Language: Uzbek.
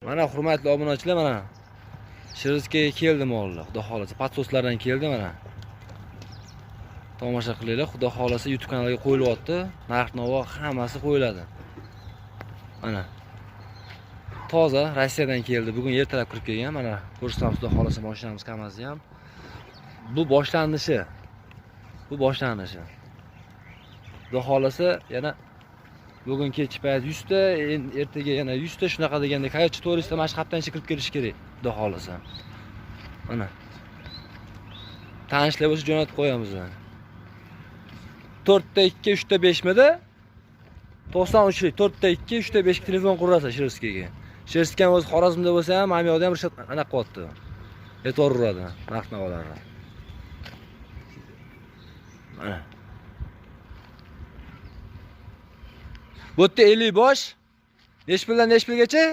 Mana hurmatli obunachilar, mana Shirizga keldi mollar. Xudo xolasa podsoslardan keldi mana. Tomosha qilinglar, xudo xolasa YouTube kanaliga qo'yilyapti. Narx-navo hammasi qo'yiladi. Mana. Toza Rossiyadan keldi. Bugun ertalab kirib kelgan. Mana ko'rsatamiz xudo xolasa mashinamiz Kamazni ham. Bu boshlanishi. Bu boshlanishi. Xudo xolasa yana bugun kech payt 100 ta, ertaga yana 100 ta shunaqa deganda, короче 400 ta mana shu haftaning ichida kirib kelishi kerak, xudo xolasa. Mana. Tanishlar bo'lsa jo'natib qo'yamiz. 4 ta 2, 3 ta 5 midi? 93lik 4 ta 2, 3 ta 5 telefon qurasa Shirskiga. Shirskiy ham o'zi Xorazmda bo'lsa ham, mana bu yoqda ham Rishad anaqa qilyapti. E'tibor uradi narx-navolarni. Mana. Bu yerda 50 bosh. Nechi puldan nechi pulgacha?